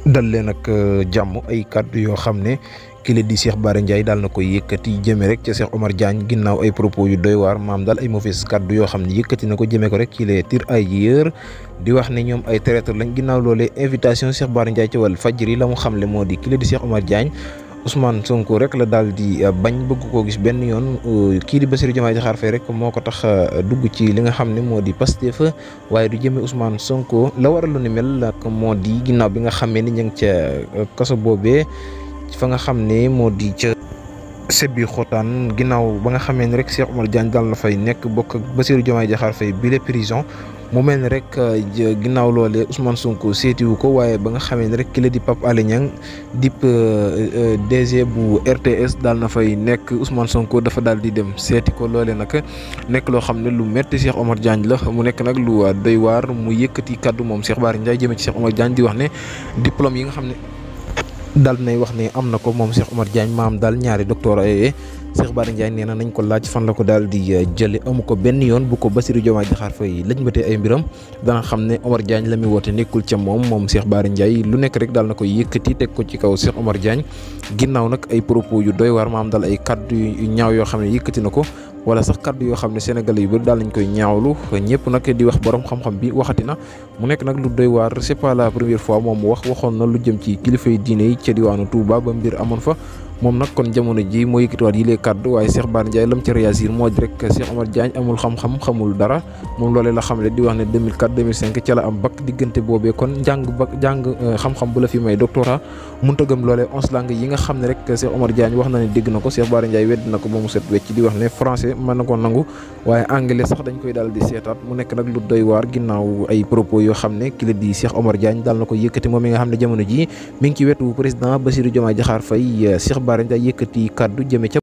dal leen ak jàmm ay kàddu yoo xam ne kile di Cheikh Bara Ndiaye daal na koy yëkkati jëme rek ca Cheikh Omar Diagne ginnaaw ay propos yu doy waar maam daal ay mauvais kàddu yoo xam ne yëkkati na ko jëmee ko rek ci les tirailleurs di wax ne ñoom ay traître lañ ginnaaw loolee invitation Cheikh Bara Ndiaye ci Walfadjri la mu xamle moo di kile di Cheikh Omar Diagne Ousmane Sonko rek la daal di bañ bëgg koo gis benn yoon kii di Bassirou Diomaye Diakhar Faye rek moo ko tax dugg ci li nga xam ne moo di Pastef waaye du jëmee Ousmane Sonko la waral lu ni mel nag moo di ginnaaw bi nga xamee ni ñu ngi ca kaso boobee fa nga xam ne moo di ca sebbi xotaan ginnaaw ba nga xamee ni rek Cheikh Omar Diagne daal la fay nekk bokk ak Bassirou Diomaye Diakhar Faye bi la prison mu mel ni rek ginnaaw loolee Ousmane Sonko seetiwu ko waaye ba nga xamee ni rek ki la di Pape Alé Niang dip DG bu RTS daal na fay nekk Ousmane Sonko dafa daal di dem seeti ko loolee nag nekk loo xam ne lu metti Cheikh Omar Diagne la mu nekk nag lu doy waar mu yëkkati kaddu moom Cheikh Bara Ndiaye jëmee ci Cheikh Omar Diagne di wax ne diplôme yi nga xam ne daal nay wax ne am na ko moom Cheikh Omar Diagne maam daal ñaari doctorat yooyu Cheikh Bara Ndiaye nee na nañ ko laaj fan la ko daal di jële amu ko benn yoon bu ko Bassirou Diomaye Diakhar Faye lañ batee ay mbiram dana xam ne Omar Diagne la muy woote nekkul ca moom Cheikh Bara Ndiaye lu nekk rek daal na koy yëkkati teg ko ci kaw Cheikh Omar Diagne ginnaaw nag ay propos yu doy waar maam daal ay kaddu yu ñaaw yoo xam ne yëkkati na ko wala sax kaddu yoo xam ne sénégalais yu bëri daal nañ koy ñaawlu ñëpp nag di wax borom xam-xam bi waxati na mu nekk nag lu doy waar c'est pas la première fois moom mu waxoon na lu jëm ci kilifay diine yi ca diwaanu Touba ba mbir amoon fa moom nag kon jamono ji moo yëkkatiwaat yi lee kaddu waaye Cheikh Bara Ndiaye lam ci réagir moo di rek Cheikh Omar Diagne amul xam-xam xamul dara moom loolee la xamle di wax ne 2004 2005 ca la am bac diggante boobee kon jàng xam-xam bu la fi may doctorat mënta gëm loolee 11 langues yi nga xam ne rek Cheikh Omar Diagne wax na ne dégg na ko Cheikh Bara Ndiaye wedd na ko ba mu set wecc di wax ne français mën na ko nangu waaye anglais sax dañ koy daal di seetaat mu nekk nag lu doy waar ginnaaw ay propos yoo xam ne ki la di Cheikh Omar Diagne daal na ko yëkkati moom mi nga xam ne jamono ji mi ngi ci wetu président Bassirou Diomaye Diakhar Faye Cheikh Bara Ndiaye yëkkati kaddu jëme ca